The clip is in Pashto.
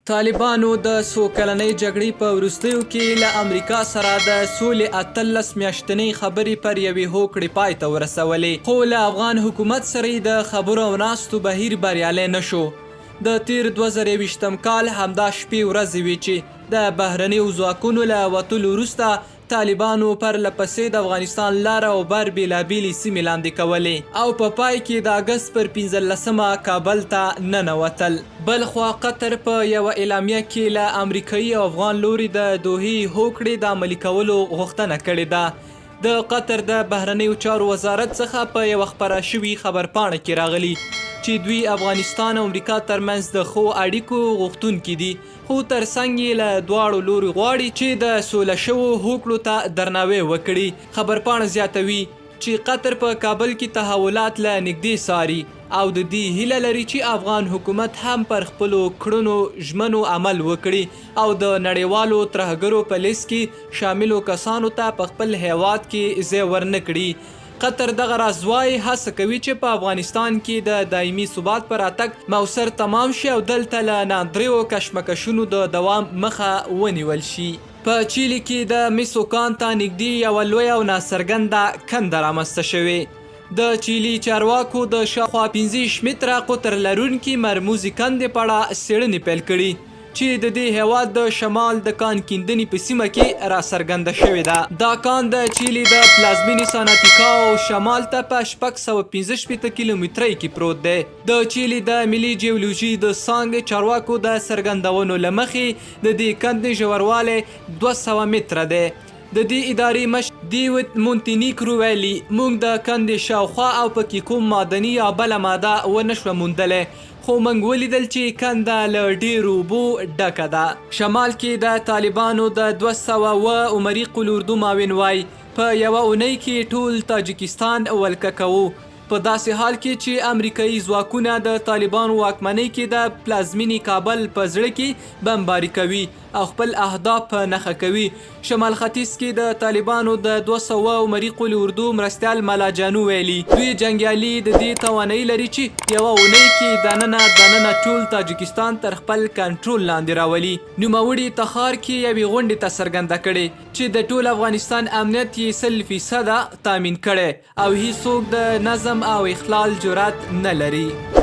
طالبانو د څو کلنۍ جګړې په وروستیو کې له امریکا سره د سولې 18 میاشتنۍ خبرې پر یوې هوکړې پای ته ورسولې، خو له افغان حکومت سره یې د خبرو او ناستو بهیر بریالی نه شو. د تېر 2021 کال همدا شپې ورځې وې چې د بهرنیو ځواکونو له وتلو وروسته طالبانو پرله پسې د افغانستان لر او بر بېلابېلې سیمې لاندې کولې او په پای کې د اګست پر 15مه کابل ته ننوتل. بلخوا قطر په یوه اعلامیه کې له امریکایي او افغان لوري د دوحې هوکړې د عملي کولو غوښتنه کړې ده. د قطر د بهرنیو چارو وزارت څخه په یوه خپره شوي خبرپاڼه کې راغلي چې دوی افغانستان او امریکا ترمنځ د ښو اړیکو غوښتونکي دي، خو تر څنګ یې له دواړو لورو غواړي چې د سوله شوو هوکړو ته درناوی وکړي. خبرپاڼه زیاتوي چې قطر په کابل کې تحولات له نږدې څاري او د دې هیله لري چې افغان حکومت هم پر خپلو کړنو ژمنو عمل وکړي او د نړیوالو ترهګرو په لیست کې شاملو کسانو ته په خپل هیواد کې ځای ورنه کړي. قطر دغه راز وايي، هڅه کوي چې په افغانستان کې د دایمي ثبات په راتګ موثر تمام شي او دلته له ناندریو کشمکشونو د دوام مخه ونیول شي. په چیلي کې د مسو کان ته نږدې یوه لویه او ناڅرګنده کنده رامنځته شوې. د چیلي چارواکو د شاوخوا 25 متره قطر لرونکې مرموزې کندې په اړه څېړنې پیل کړي. چې د دې هېواد د شمال د کان کیندنې په سیمه کې راڅرګنده شوې ده. دا کان د چیلي د پلازمینې ساناتیکاو شمال ته په 665 کیلومترۍ کې پروت دی. د چیلي د ملي جیولوژي د څانګې چارواکو د څرګندونو له مخې د دې کندې ژوروالی 200 متره دی. د دې ادارې مشر دیوید مونتینیکرو ویلي، موږ د کندې شاوخوا او پکې کوم معدني یا بله ماده ونه شوه موندلی، خو موږ ولیدل چې کنده له ډېرو اوبو ډکه ده. شمال کې د طالبانو د 207 عمري قول اردو معاون وايي، په یوه اونۍ کې ټول تاجکستان ولکه کوو. په داسې حال کې چې امریکايي ځواکونه د طالبانو واکمنۍ کې د پلازمینې کابل په زړه کې بمباري کوي او خپل اهداف په نښه کوي. شمال ختیځ کې د طالبانو د 200 عمري قول اردو مرستیال ملا جانو ویلي، دوی جنګیالي د دې توانایي لري چې یوه اونۍ کې دننه دننه ټول تاجکستان تر خپل کنټرول لاندې راولي. نوموړي تخار کې یوې غونډې ته څرګنده کړې چې د ټول افغانستان امنیت یې 100 فیصده تامین کړی او هیڅوک د نظم او اخلال جرات نه لري.